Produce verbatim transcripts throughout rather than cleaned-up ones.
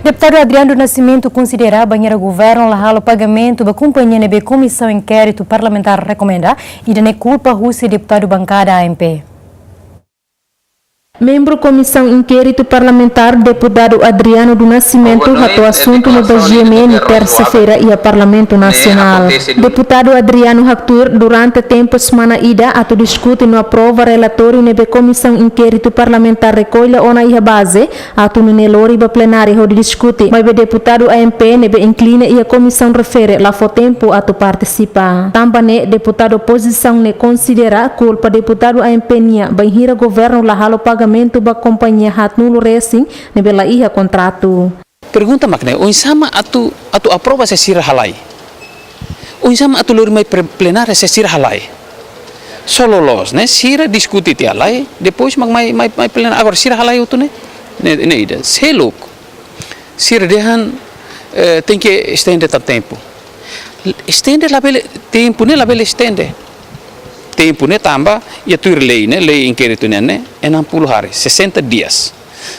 Deputadu Adriano do Nascimento konsidera bainhira governu la halo pagamentu ba kompañia ne'ebé Komisaun Inkéritu Parlamentár rekomenda, ida-ne'e kulpa husi deputadu bankada A M P. Membru Komisaun Inkéritu Parlamentár, Deputadu Adriano do Nascimento, hato'o asuntu ne'e ba G M N tersa-feira iha Parlamentu Nasionál. Deputadu Adriano haktuir durante tempu semana ida atu diskute no aprova relatóriu ne'ebé Komisaun Inkéritu Parlamentár rekolla ona iha baze, atu nune'e lori ba plenária hodi diskute. Maibé deputadu A M P ne'ebé inklina iha komisaun refere la fó tempu atu partisipa. Tanba ne'e deputadu opozisaun ne'e konsidera kulpa deputadu A M P nian bainhira governu la halo pagamentu ba kompañia haatnulu resin ne'ebé la iha kontratu. Pergunta mak ne'e, oinsá mak atu, atu aprova se sira halai? Oinsá mak atu lori mai pre-, plenária se sira halai? Só loloos, ne'e? Sira diskute tiha lai, depois mak mai, mai, mai plenária. Agora, sira halai hotu ne'e? Ne'e, ne'e ida. Seluk, sira dehan, eh, tenke estende tan tempu. Estende labele, tempu ne'e labele estende. Tempu ne'e tanba, iha tuir lei ne'e, lei inkéritu nian ne'e, enam puluh hari, sessenta dias.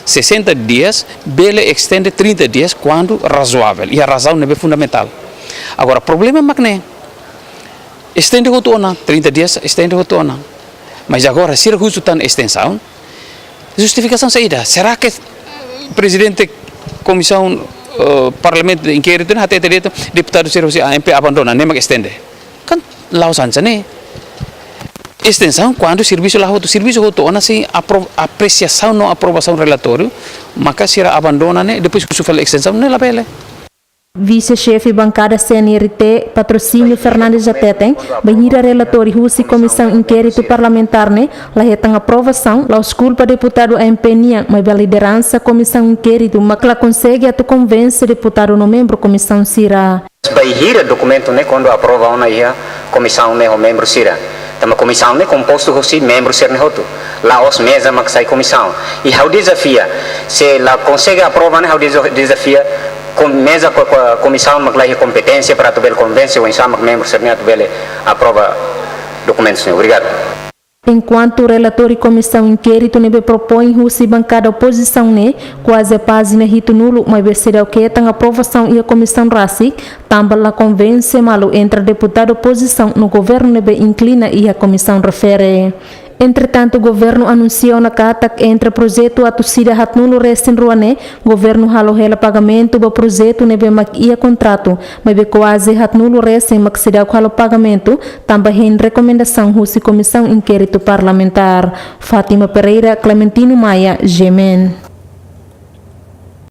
Sessenta dias, bele estende trinta dias, kuandu razoável, iha razaun ne'ebé fundamentál. Agora, problema mak ne'e, estende hotu ona, trinta dias, estende hotu ona. Mas agora, sira husu tan estensaun, justifikasaun saida? Será que prezidente komisaun, eh, parlamentu inkéritu ne'e hatete de'it, deputadu sira husi A M P abandona, ne'e mak estende? Kan la'ós hanesan ne'e. Estensaun kuandu servisu la hotu, servisu hotu ona, sei apro-, apresiasaun no aprovasaun relatóriu, maka sira abandona ne'e, depois husu fali estensaun ne'e labele. Vise-xefe bankada C N R T, Patrocínio Fernandes hateten, bainhira relatóriu husi Komisaun Inkéritu Parlamentár ne'e la hetan aprovasaun, la'ós kulpa deputadu A M P nian, maibé lideransa Komisaun Inkéritu mak la konsege atu konvense deputadu no membru komisaun sira. Bainhira dokumentu ne'e kuandu aprova ona iha komisaun ne'e ho membru sira. Tanba komisaun ne'e kompostu husi membru sira-ne'e hotu. La'ós meza mak sai komisaun. I ha'u dezafia, se la konsege aprova ne'e ha'u deza-, dezafia, kom-, meza ko-, ko-, komisaun mak la iha kompeténsia para atu bele konvense oinsá mak membru sira-ne'e atu bele aprova dokumentus ne'e. Obrigadu. Enkuantu relatóriu Komisaun Inkéritu ne'ebé propoin husi bankada opozisaun ne'e, kuaze pájina hitunulu, maibé seidauk hetan aprovasaun iha komisaun rasik, tanba la konvense malu entre deputadu opozisaun no governu ne'ebé inklina iha komisaun refere. Entretantu, governu anunsia ona katak entre projetu atu sida haatnulu resin rua ne'e, governu halo hela pagamentu ba projetu ne'ebé mak iha kontratu, maibé kuaze haatnulu resin mak seidauk halo pagamentu, tanba hein rekomendasaun husi Komisaun Inkéritu Parlamentár. Fátima Pereira, Clementino Maia, G M N.